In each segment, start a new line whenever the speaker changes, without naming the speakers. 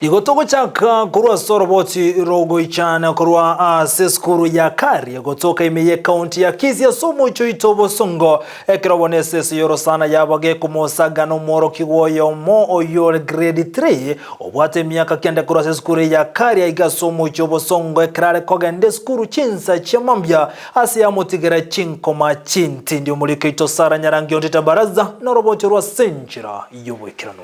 Igo togochaka korwa ase oroboti rogoichana korwa ase esukuru ya Karia gotoka ime y'ekaunti ya Kisii ase omochie oito Bosongo, ekero bono esese y'orosana yaba gekomosaga nomworokigwa oyomo oyore grade 3 obwate emiaka kende korwa ase esukuru ya Karia iga ase omochie o Bosongo ekero are kogenda esukuru chinsa chia mambia ase yamotigera chinkoma chintindi. Omoriki oito Sarah Nyarangi Ontita Baraza noroboti orwa ase enchera y'oboikeranu.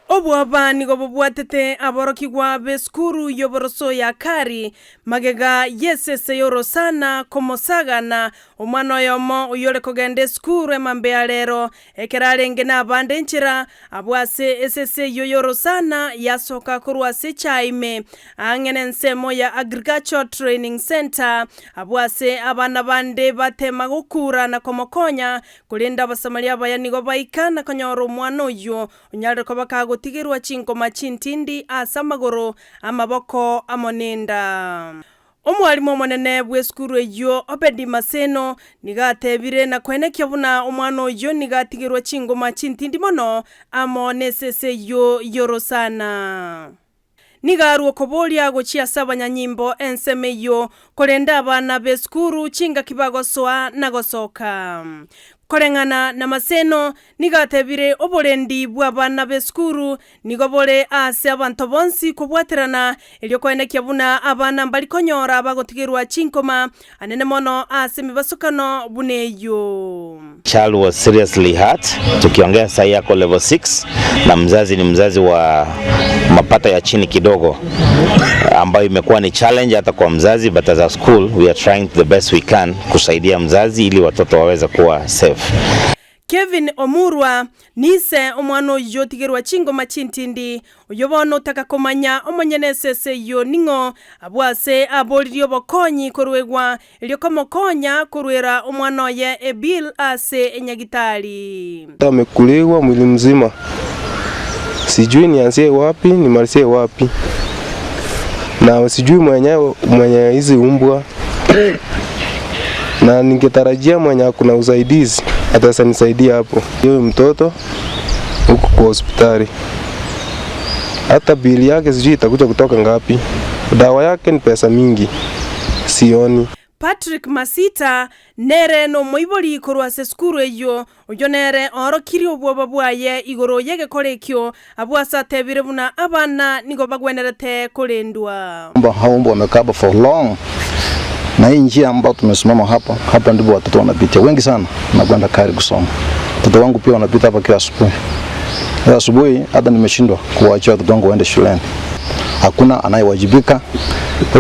Obwoba nigo bobwatete aborokigwa b'esukuru y'oboroso ya Kari, magega y'esese y'orosana komosagana omwana oyomo oyore kogenda esukuru emambia ya rero, ekero arenge nabande enchera, abwo ase esese eyio y'orosana yasoka korwa ase echae ime, ang'e nensemo ya Agricultural Training Centre, abwo ase abana bande batema gokura na komokonya, Korende Abasamaria abaya nigo baika na konyora omwana oyio, onyarire koba kagotigerwa chinkoma chintindi ase amagoro, amaboko, amo nenda. Omwalimu omonene bw'esukuru eyio, Obedi Maseno, nigo atebire na koenekia buna omwana oyio nigo atigerwa chingoma chintindi mono amo nesese eyio y'orosana. Nigo arua okoboria gochia ase abanyanyimbo ensemo eyio, korende abana b'esukuru chingaki bagosoa na gosoka. Koreng'ana namaseno, nigo atebire oborendi bw'abana b'esukuru nigo bore aase abanto bonsi kobwaterana, erio koenekia buna abana mbari konyora bagotigerwa chinkoma, anene mono ase emebasokano buna eyio.
Child was seriously hurt, tukiongea sahi ako level 6 na mzazi ni mzazi wa mapato ya chini kidogo ambayo imekuwa ni challenge hata kwa mzazi but as a school we are trying the best we can kusaidia mzazi ili watoto waweze kuwa safe.
Kevin Omurwa, Nise omwana oyio otigerwa chingoma chintindi, oyio bono otaka komanya omonyene esese eyio ning'o, abwo ase aboririe obokonyi koruegwa, erio komokonya koruera omwana oye ebill ase enyagitari.
Amekuliwa mwili mzima, sijui nianzie wapi nimalizie wapi, na sijui mwenye mwenye hizi umbwa na ningetarajia mwenye akuna usaidizi ataweza nisaidia hapo. Huyu mtoto huku kwa hospitali, hata bili yake sijui itakuja kutoka ngapi, dawa yake ni pesa mingi, sioni.
Patrick Masita nere nomoibori korwa ase esukuru eyio, oyio nere oorokirie obwoba bwaye igoro y'egekora ekio, abwo ase atebire buna abana nigo bagwenerete korendwa.
Hao mbwa wamekaa for long, na hii njia ambayo tumesimama hapa hapa ndipo watoto wanapitia wengi sana na kwenda Kari kusoma. Watoto wangu pia wanapita hapa kila asubuhi. Kila asubuhi hata nimeshindwa kuwaachia watoto wangu waende shuleni, hakuna anayewajibika.